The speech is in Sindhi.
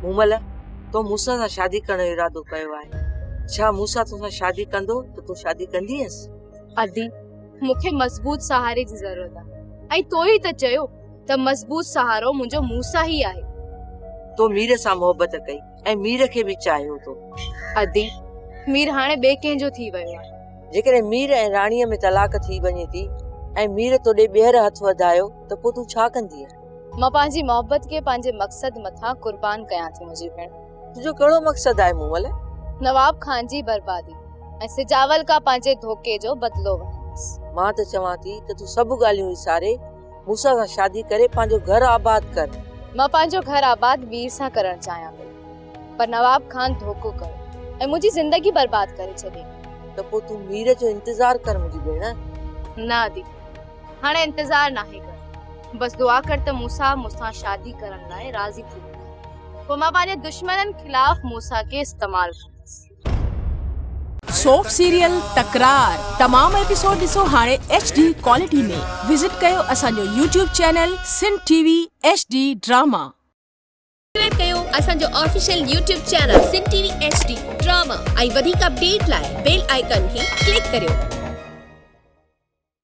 مومل، تو مون سان شادي ڪرڻ جو ارادو ڪيو آهي. ڇا موسيٰ تو سان شادي ڪندو ته تون شادي ڪندينس؟ ادي، مون کي مضبوط سهاري جي ضرورت آهي ۽ تو ئي ته چيو ته مضبوط سهارو منهنجو موسيٰ ئي آهي. تو مير سان محبت ڪئي ۽ مير کي به چاهيو تو. ادي، مير هاڻي ٻئي ڪنهن جو ٿي ويو آهي. جيڪڏهن مير ۽ راڻيء ۾ طلاق ٿي وڃي ٿي ۽ مير توڏي ٻيهر هٿ وڌايو ته پوء تون ڇا ڪندينء؟ مان پنهنجي محبت کي پنهنجي مقصد مٿان قربان ڪيان ٿي منهنجي ڀيڻ. تنهنجو ڪهڙو مقصد آهي مومل؟ نواب خان جي بربادي ۽ سجاول کان پنهنجي ڌوڪي جو بدلو وٺندس. مان ته چوان ٿي ته تون سڀ ڳالهيون وساري موسيٰ سان شادي ڪري پنهنجو گهر آباد ڪر. مان پنهنجو گهر آباد مير سان ڪرڻ چاهيان پئي پر نواب خان ڌوڪو ڪيو ۽ منهنجي زندگي برباد ڪري ڇڏي. ته پوء تون مير جو انتظار ڪر منهنجي ڀيڻ. نه ادي هاڻي انتظار ناهي ڪرڻو. بس دعا ڪر ته موسيٰ مون سان شادي ڪرڻ لاء راضي ٿي وڃي. پوء مان پنهنجي دشمنن خلاف موسيٰ کي استعمال ڪندس. سوپ سيريل تڪرار تمام ايپيسوڊ ڏسو هاڻي ايڇ ڊي ڪوالٽي ۾ وزٽ ڪيو اسان جو YouTube channel Sindh T V H D drama. Subscribe ڪيو اسان جو official YouTube channel Sindh T V H D drama ۽ وڌيڪ اپڊيٽ لاء بيل آئيڪان کي ڪلڪ ڪريو.